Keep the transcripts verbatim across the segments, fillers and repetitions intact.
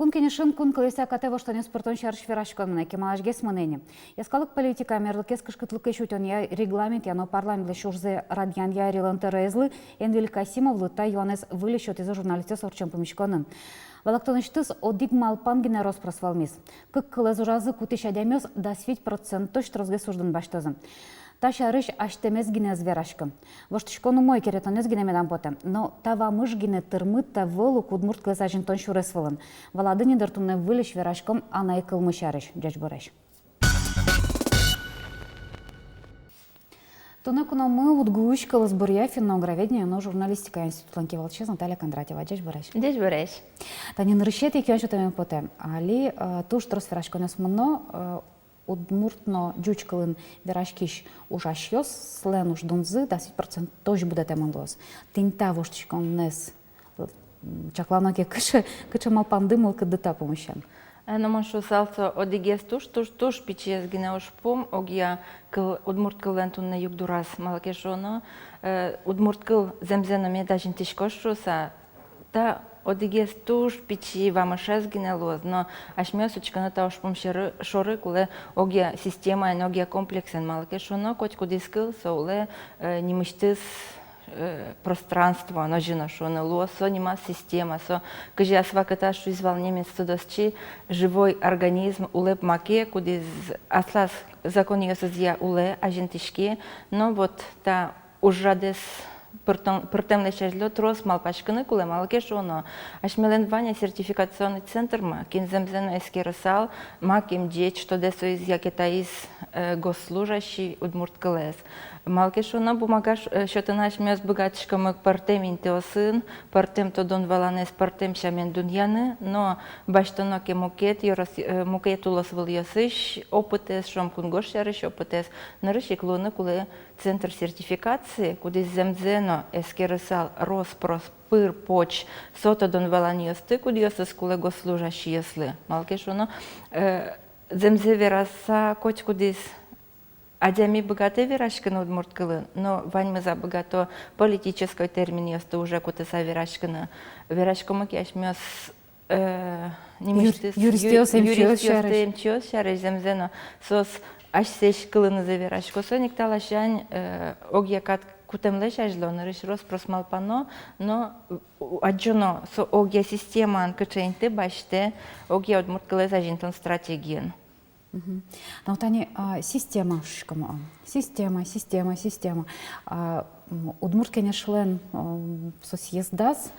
Кун кенешын кун кылъёсъя катэ воштонъёс пыртон сярысь вераськон мынэ, кемаласьгес мынэ ни. Йӧскалык политикая, мерлыкез кышкытлыкысь утёнъя регламентъя но парламентлэсь ужзэ радъянъя ӧрилэн тӧроезлы Энвиль Касимовлы та юанэз выльысь сётӥзы журналистъёс ортчем пумиськонын. Валэктонысьтыз одӥг малпан гинэ рос-прос вӧлмиз. Кык кылэз ужазы кутӥсь адямиос дас вить процентозь тросгес уждун басьтозы. Та сярысь азьтэмез гинэ ӧз вераськы. Воштӥськон умой, керетонъёс гинэ медам потэ. Но та вамыш гинэ тырмыт та вӧлук удмурт кылэз азинтон сюрес вылын. Валады ни дыр, туннэ выльысь вераськом анай кылмы сярысь. Ӟечбуресь! Туннэ куномы УдГУысь кылосбуръя, финно-угроведения но журналистикая институтлэн кивалтӥсез Наталья Кондратьева. Ӟечбуресь! Ӟечбуресь! Тани нырысетӥ ик юан сётэме потэ. Али, э, туж трос вераськонъёс мыно, э, удмурт но ӟуч кылын вераськись ужасьёслэн уждунзы дас вить процентозь будэтэмын луоз. Тӥни та воштӥськонэз, м, чаклано ке, кыӵе, кыӵе малпанды, мылкыдды та пумысен? Э, но мон шуысал, со одӥгез туж, туж, туж пичиез гинэ ужпум огъя кыл, удмурт кыллэн туннэ югдураз. Малы ке шуоно, э, удмурт кыл зэмзэ но мед азинтӥськоз шуыса, та одӥгез туж пичи вамышез гинэ луоз, но асьмеос учкыны та ужпум шоры, шоры кулэ огъя системаен, огъя комплексэн. Малы ке шуоно, котькудӥз кыл со улэ, э, нимысьтыз, э, пространство, но озьы но шуыны луоз, со нимаз система, со, кызьы ас вакытаз шуиз вал немец тодосчи, живой организм, улэп маке, кудӥз аслаз законъёсызъя улэ, азинтӥське. Но вот та ужрадэз пыртон, пыртэмлэсь азьло трос малпаськыны кулэ, малы ке шуоно, асьмелэн вань сертификационный центрмы, кин зэмзэ но эскерысал, макем ӟеч тодэ соиз яке таиз, э, госслужащий удмурт кылэз. Малы ке шуоно, бумага ш-, э, сётыны асьмеос быгатӥськомы пӧртэм интыосын, пӧртэм тодон-валанэз пӧртэм сямен дунъяны, но басьтоно ке мукет ёрос-, э, мукет улосвылъёсысь опытэз, шуом, кунгож сярысь опытэз, нырысь ик луыны кулэ центр сертификации, кудӥз зэмзэ но эскерысал рос-прос пыр-поч со тодон-валанъёсты, кудъёсыз кулэ госслужащийёслы. Малы ке шуоно, э, зэмзэ вераса, котькудӥз адями быгатэ вераськыны удмурт кылын, но ваньмыз-а быгато политической терминъёсты уже кутыса вераськыны? Вераськомы ке асьмеос, э, нимысьтыз юр-, юристъёс, ю-, эмчиос юристъёс, сярысь. Эмчиос сярысь, зэмзэ но соос асьсэсь кылынызы верасько. Соин ик та ласянь, э, огъя кат кутэмлэсь азьло нырысь рос-прос малпано, но, у-, адӟоно, со огъя системаын кыӵе инты басьтэ огъя удмурт кылэз азинтон стратегиын. Мгм. Но вот тани, а, система, шуиськом, а, система, система, система. А, м, Удмурт Кенешлэн, м, со съездаз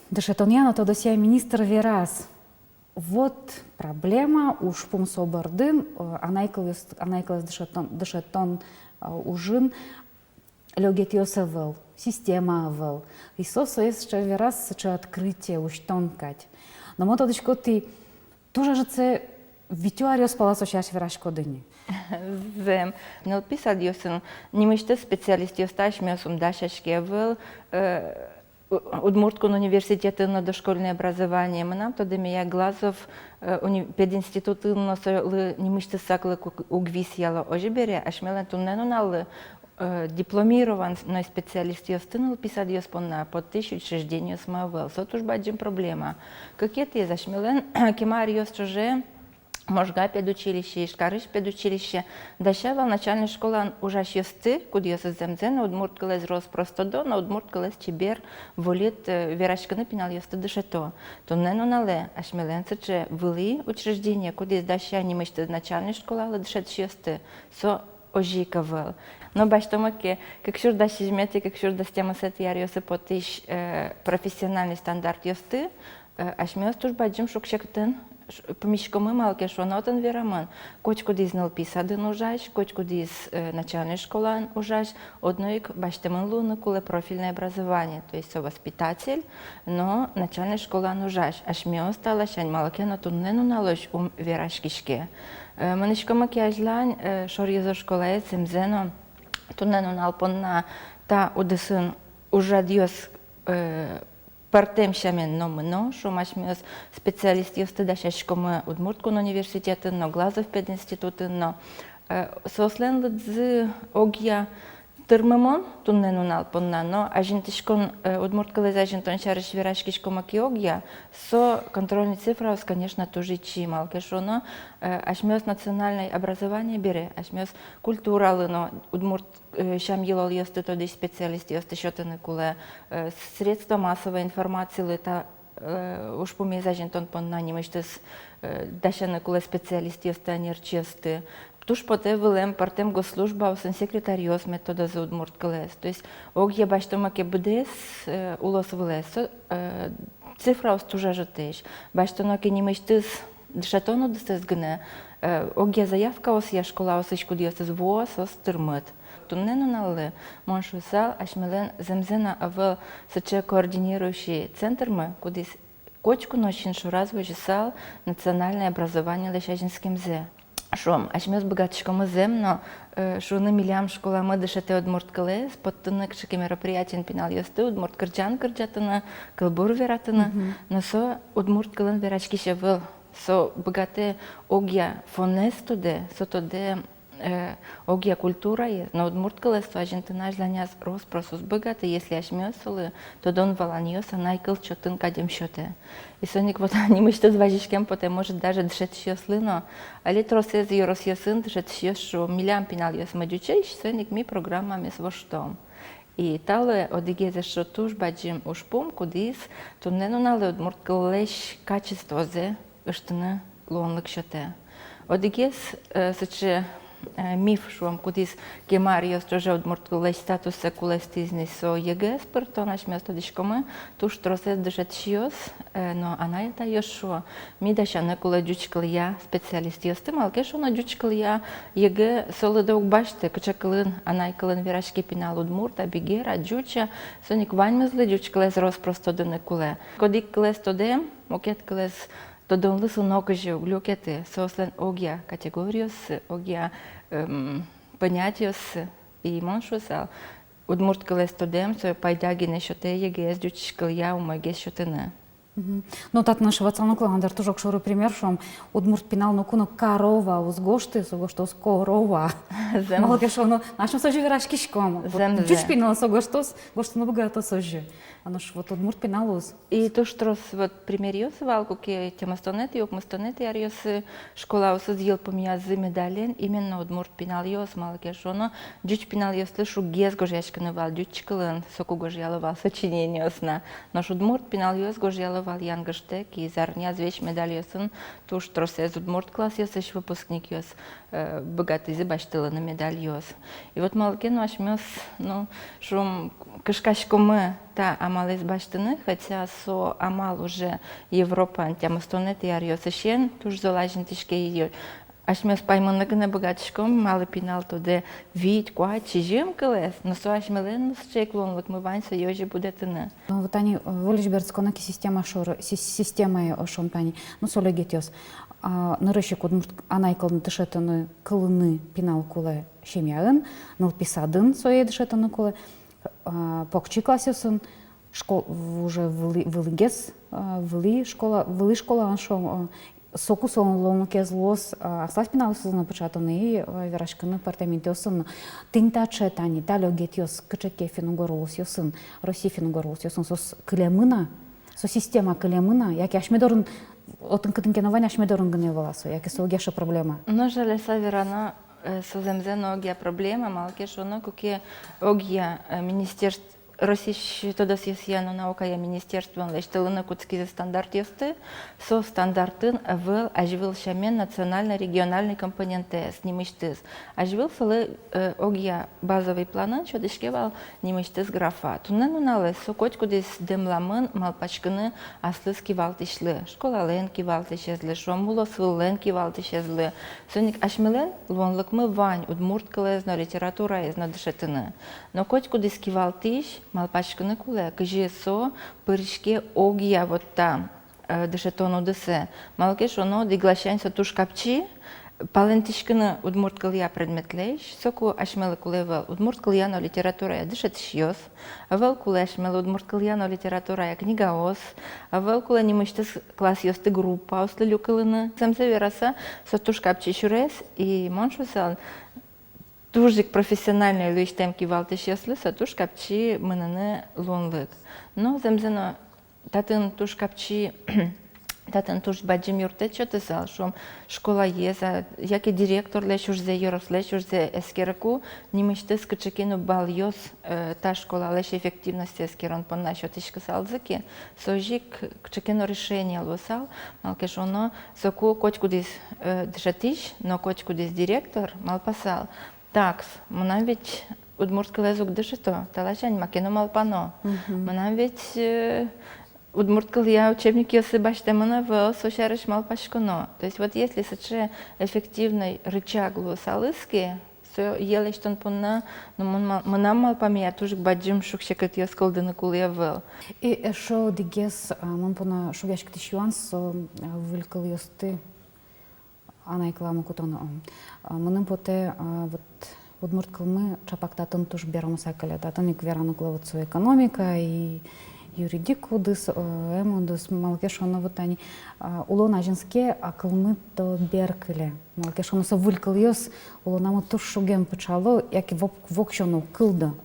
дышетонъя но тодосъя министр вераз: вот проблема, ужпум со бордын, э, анай кылъёс-, анай кылэз дышетон, дышетон, э, ужын лёгетъёс ӧвӧл, система ӧвӧл. И со, со сыӵе вераз, сыӵе открытие усьтон кадь. Но мон тодӥсько, тӥ туж ӧжытсэ витё аръёс пала со сярысь вераськоды ни. Зэм. Нылпи садъёсын нимысьтыз специалистъёсты асьмеос ум дасяське ӧвӧл, э, У-, Удмурт кун университетын но дошкольное образование. Мынам тодэмея, Глазов, э, уни-, пединститутын но солы нимысьтыз саклык уг-, уг висъяло. Озьы бере, асьмелэн туннэ нуналлы, э, дипломированной специалистъёсты нылпи садъёс понна поттӥсь учреждениосмы ӧвӧл. Со туж бадӟым проблема. Кыкетӥез, асьмелэн кема аръёс ӵоже Можга педучилище, Ижкарысь педучилище дася вал начальной школаын ужасьёсты, кудъёсыз зэмзэ но удмурт кылэз рос-прос тодо но удмурт кылэз чебер, волыт, э, вераськыны пиналъёсты дышето. Туннэ нуналэ асьмелэн сыӵе вылӥ учреждение, кудӥз дася нимысьтыз начальной школалы дышетӥсьёсты, со озьы ик ӧвӧл. Но басьтомы ке кык сюрс дас сизьыметӥ, кык сюрс дас тямысэтӥ аръёсы потӥсь, э, профессиональной стандартъёсты, э, асьмеос туж бадӟым шуг-секытэн ш-, пумиськомы, малы ке шуоно, отын верамын: котькудӥз нылпи садын ужась, котькудӥз, э, начальной школаын ужась, одно ик басьтэмын луыны кулэ профильное образование, то есть со воспитатель, но начальной школаын ужась. Асьмеос та ласянь малы ке но туннэ нуналозь ум вераськиське. Э, мынӥськомы ке азьлань, э, шоръёзо школаез, зэмзэ но, туннэ нунал понна та удысын ужрадъёс, э, пӧртэм сямен но мыно, шуом, асьмеос специалистъёсты дасяськомы Удмурт кун университетын но, Глазов пединститутын но. Э, соослэн лыдзы огъя тырмымон туннэ нунал понна, но азинтӥськон, э, удмурт кылэз азинтон сярысь вераськиськом ке огъя, со контрольной цифраос, конечно, туж ичи, малы ке шуоно, э, асьмеос национальной образование бере, асьмеос культуралы но удмурт, э, сям-йылолъёсты тодӥсь специалистъёсты сётыны кулэ, э, средства массовой информациялы та, э, ужпумез азинтон понна нимысьтыз, э, дасяны кулэ специалистъёсты, ӧнерчиосты. Туж потэ вылэм пӧртэм госслужбаосын секретаръёс мед тодозы удмурт кылэз. То есть огъя басьтом ке быдэс, э, улос вылэз, со, э, цифраос туж ӧжытэсь. Басьтоно ке нимысьтыз дышетон удысэз гинэ, э, огъя заявкаосъя школаосысь кудъёсыз вуо, соос тырмыт. Туннэ нуналлы, мон шуысал, асьмелэн зэмзэ но ӧвӧл сыӵе координирующий центрмы, кудӥз котьку но син шораз возьысал национальной образованилэсь азинскемзэ. Шуом, асьмеос быгатӥськомы зэм но, э, шуыны, милям школамы дышетэ удмурт кылэз, поттыны кыӵе ке мероприятиын пиналъёсты удмурт кырӟан кырӟатыны, кылбур вератыны, но со удмурт кылын вераськись ӧвӧл. Со быгатэ огъя фонэз тодэ, со тодэ, э, огъя культураез, но удмурт кылэз со азинтыны азьланяз рос-прос уз быгаты, если асьмеос солы тодон-валанъёс анай кыл чотын кадь ӧм сётэ. И соин ик вот нимысьтыз вазиськем потэ, может, даже дышетӥсьёслы но. Али тросэз ёросъёсын дышетӥсьёс шуо: милям пиналъёсмы ӟучесь, соин ик ми программамес воштом. И та луэ одӥгез эшшо туж бадӟым ужпум, кудӥз туннэ нуналлы удмурт кыллэсь качествозэ ыштыны луонлык сётэ. Одӥгез, э, сыӵе, э, миф, шуом, кудӥз кема аръёс ӵоже удмурт кыллэсь статуссэ кулэстӥз ни, со ЕГЭ-эз пыртон. Асьмеос тодӥськомы, туж тросэз дышетӥсьёс, э, но анай-атайёс шуо: ми дасяны кулэ ӟуч кылъя специалистъёсты, малы ке шуоно ӟуч кылъя ЕГЭ со лыдэ уг басьты, кыӵе кылын, анай кылын вераське пинал: удмурт-а, бигер-а, ӟуч-а. Соин ик ваньмызлы ӟуч кылэз рос-прос тодыны кулэ. Одӥг кылэз тодэм мукет кылэз тодонлы со нокызьы уг люкеты, соослэн огъя категориоссы, огъя, эм, понятиоссы. И мон шуысал, удмурт кылэз тодэм со пайда гинэ сётэ ЕГЭ-эз ӟуч кылъя умойгес сётыны. Мгм. Но татын ещё ватсано кулэ, Андрей, туж огшоры пример, шуом, удмурт пинал ноку но корова уз гожты, со гожтоз корова. Зэм. Малы ке шуоно, асьмеос озьы вераськиськом. Вот зэм, ӟуч пинал со гожтоз, гожтыны быгатоз озьы. А нош вот удмурт пинал уз. И туж трос вот примеръёс вал, куке тямыстонэтӥ, укмыстонэтӥ аръёсы школаосыз йылпумъязы медален именно удмурт пиналъёс, малы ке шуоно ӟуч пиналъёслы шуггес гожъяськыны вал ӟуч кылын, соку гожъяло вал сочинениос на. Нош удмурт пиналъёс гожъяло вал янгыштэк, и зарни азвесь медальёсын туж тросэз удмурт классъёсысь выпускникъёс, э, быгатӥзы басьтылыны медальёс. И вот малы ке но асьмеос, ну, шуом, кышкаськомы та амалэз басьтыны, хотя со амал уже Европаын тямыстонэтӥ аръёсысен туж зол азинтӥське, и асьмеос паймыны гинэ быгатӥськом, малы пинал тодэ вить, куать, сизьым кылэз, но со асьмелэн но сыӵе ик луонлыкмы вань сое озьы будэтыны. Ну, вот тани, э, выльысь берытсконо ке система шоры, си-, системае, о, шуом тани, ну, со лёгетъёс. А, нырысь ик удмурт анай кылын дышетыны, кылыны пинал кулэ семьяын, нылпи садын сое дышетыны кулэ, а, покчи классъёсын, школ-, уже вылӥ-, вылӥгес, а, вылӥ школа, вылӥ школаын, шуом, а, соку солэн луонлыкез луоз, а, аслаз пиналъёсыз но пыӵатыны и, а, вераськыны пӧртэм интыосын но. Тӥни таӵе тани, та лёгетъёс кыӵе ке финн-угор улосъёсын, Россиысь финн-угор улосъёсын, соос кылемын-а, со система кылемын-а, яке асьме дорын, отын кытын ке но вань, асьме дорын гинэ ӧвӧл-а со, яке со огъя ещё проблема? Ну, жаляса верано, э, со зэмзэ но огъя проблема, малы ке шуоно, куке огъя, э, министерств-, Россиысь тодосъёсъя но наукая министерствоын лэсьтылыны кутскизы стандартъёсты, со стандартын ӧвӧл азьвыл сямен национально-региональной компонентэз нимысьтыз. Азьвыл солы, э, огъя базовый планын сётӥське вал нимысьтыз графа. Туннэ нуналэ со котькудӥз дэмламын малпаськыны аслыз кивалтӥсьлы, школалэн кивалтӥсезлы, шуом, улосвыллэн кивалтӥсезлы. Соин ик асьмелэн луонлыкмы вань удмурт кылэз но, литератураез но дышетыны. Но котькудӥз кивалтӥсь малпаськыны кулэ, кызьы со пыриське огъя вот та, э, дышетон удысэ. Малы ке шуоно, одӥг ласянь со туж капчи, палэнтӥськыны удмурт кылъя предметлэсь, соку асьмелы кулэ ӧвӧл удмурт кылъя но литературая дышетӥсьёс, ӧвӧл кулэ асьмелы удмурт кылъя но литературая книгаос, ӧвӧл кулэ нимысьтыз классъёсты группаослы люкылыны. Зэмзэ вераса, со туж капчи сюрес, и мон шуысал, туж ик профессиональной луисьтэм кивалтӥсьёслы со туж капчи мыныны луонлык. Но зэмзэ но татын туж капчи, татын туж бадӟым юрттэт сётысал, шуом, школаез, а, яке директорлэсь ужзэ, ёрослэсь ужзэ эскерыку, нимысьтыз кыӵе ке но балъёс, э, та школалэсь эффективностез эскерон понна сётӥськысалзы ке, со озьы ик кыӵе ке но решение луысал, малы ке шуоно, соку котькудӥз, э, дышетӥсь но котькудӥз директор малпасал: «Такс, мынам ведь удмурт кылэз уг дышето, та ласянь маке но малпано. Мгм. Мынам ведь, э, удмурт кылъя учебникъёсы басьтэмын ӧвӧл, со сярысь малпаськоно». То есть вот если сыӵе эффективной рычаг луысалыз ке, сое лэсьтон понна, ну, мон ма-, мынам малпамея, туж ик бадӟым шуг-секытъёс кылдыны кулэ ӧвӧл. И эшшо одӥгез, а, мон понна шугъяськытӥсь юан со, а, выль кылъёсты анай кыламы кутоно. А, мыным потэ, а, вот удмурт кылмы ӵапак татын туж беромыса кыле. Татын ик вераны кулэ вот со экономика и юридик удыс, э, эм удыс, малы ке шуоно вот тани, а, улон азинске, а кылмы то бер кыле. Малы ке шуоно со выль кылъёс улонамы туж шугем пыӵало, яке вок-, воксё но уг кылдо.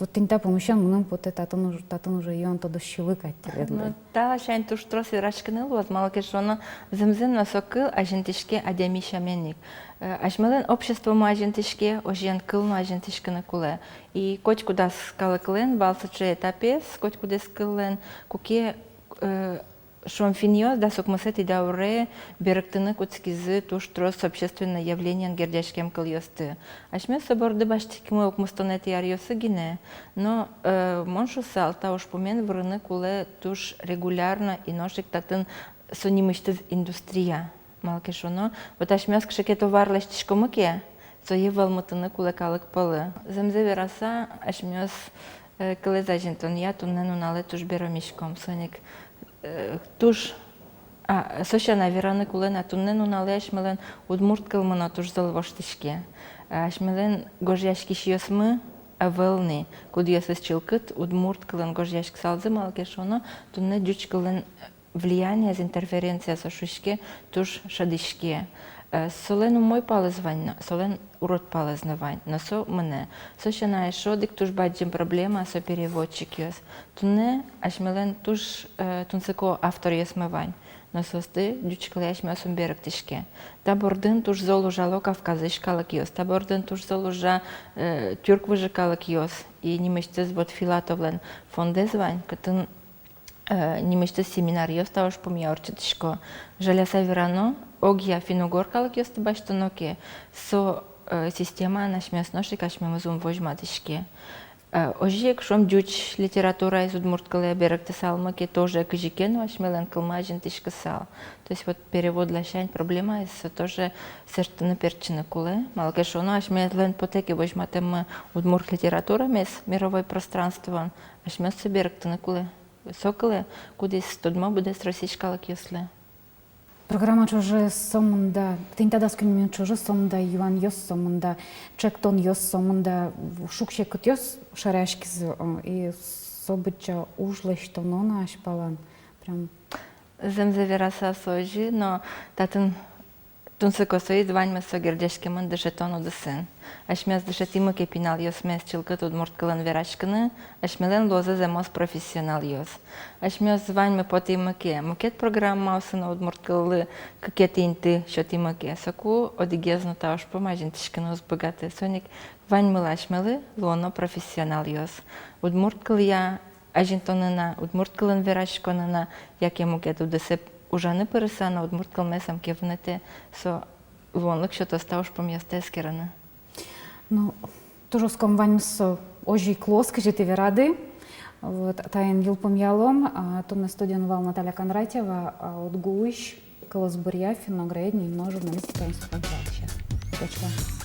Вот тӥни та пумысен мыным потэ, татын уж-, татын уже юан тодосчилы кадь тӥледлы. Ну, та ласянь туж трос вераськыны луоз, малы ке шуоно, зэмзэ но со кыл азинтӥське адями сямен ик. Э, асьмелэн обществомы азинтӥське, озьыен кыл но азинтӥськыны кулэ. И котькудӥз калыклэн вал сыӵе этапез, котькудӥз кыллэн, куке, э, шуом, финнъёс дас укмысэтӥ дауре берыктыны кутскизы туж трос общественной явлениен герӟаськем кылъёсты. Асьмеос со борды басьтӥськимы укмыстонэтӥ аръёсы гинэ, но, э, мон шуысал, та ужпумен вырыны кулэ туж регулярно, и нош ик татын со нимысьтыз индустрия. Малы ке шуоно, вот асьмеос кыӵе ке товар лэсьтӥськомы ке, сое вӧлмытыны кулэ калык пӧлы. Зэмзэ вераса, асьмеос, э, кылэз азинтонъя туннэ нуналэ туж беромиськом. Соин ик, э, туж, а, со сяна вераны кулэ на, туннэ нуналэ асьмелэн удмурт кылмы но туж зол воштӥське. Э, асьмелэн гожъяськисьёсмы ӧвӧл ни, кудъёсыз чылкыт удмурт кылын гожъяськысалзы, малы ке шуоно, туннэ ӟуч кылын влияниез, интерференциез, со шуиське, туж шӧдӥське. Э, солэн умой палыз вань но, солэн урод палыз но вань, но со мынэ. Со сяна эшшо одӥг туж бадӟым проблема — со переводчикъёс. Туннэ асьмелэн туж, э, тунсыко авторъёсмы вань, но соосты ӟуч кылэ асьмеос ум берыктӥське. Та бордын туж зол ужало Кавказысь калыкъёс, та бордын туж зол ужа, э, тюрк выжы калыкъёс, и нимысьтыз вот Филатовлэн фондэз вань, кытын э, нимысьтыз семинаръёс та ужпумъя ортчытӥсько. Жаляса верано, огъя финн-угор калыкъёсты басьтоно ке, со, э, системаын асьмеос нош ик асьмемыз ум возьматӥське. Э, озьы ик, шуом, ӟуч литератураез удмурт кылэ берыктысалмы ке, тоже кызьы ке но асьмелэн кылмы азинтӥськысал. То есть вот перевод ласянь проблемаез со тоже сэрттыны-пертчыны кулэ. Малы ке шуоно, асьмелэн потэ ке возьматэммы удмурт литературамес мировой пространствоын, асьмеос сое берыктыны кулэ со кылэ, кудӥз тодмо быдэс Россиысь калыкъёслы. Программа ӵоже сомында, тӥни та дас куинь минут ӵоже сомында юанъёс, сомында чектонъёс, сомында шуг-секытъёс шараяськизы, о, и со быдӟа уж лэсьтоно на азьпалан. Прям. Зэмзэ вераса, со озьы, но татын тунсыко соиз: ваньмыз со герӟаськемын дышетон удысын. Асьмеос дышетӥмы ке пиналъёсмес чылкыт удмурт кылын вераськыны, асьмелэн луозы зэмос профессионалъёс. Асьмеос ваньмы потӥмы ке мукет программаосы но удмурт кыллы кыкетӥ инты сётӥмы ке, соку одӥгез но та ужпум азинтӥськыны уз быгаты. Соин ик ваньмылы асьмелы луоно профессионалъёс. Удмурт кылъя азинтонын-а, удмурт кылын вераськонын-а, яке мукет удысэ ужаны пырыса но, удмурт кылмес ӧм ке вунэтэ, со луонлык сётоз та ужпумъёсты эскерыны. Ну, туж оском, ваньмыз со озьы ик луоз, кызьы тӥ верады. Вот, таин йылпумъялом. А, туннэ студиын вал Наталья Кондратьева, а, УдГУысь кылосбуръя, финно-угроведения но журналистика институтын кивалтӥсь. Ӟеч луэ.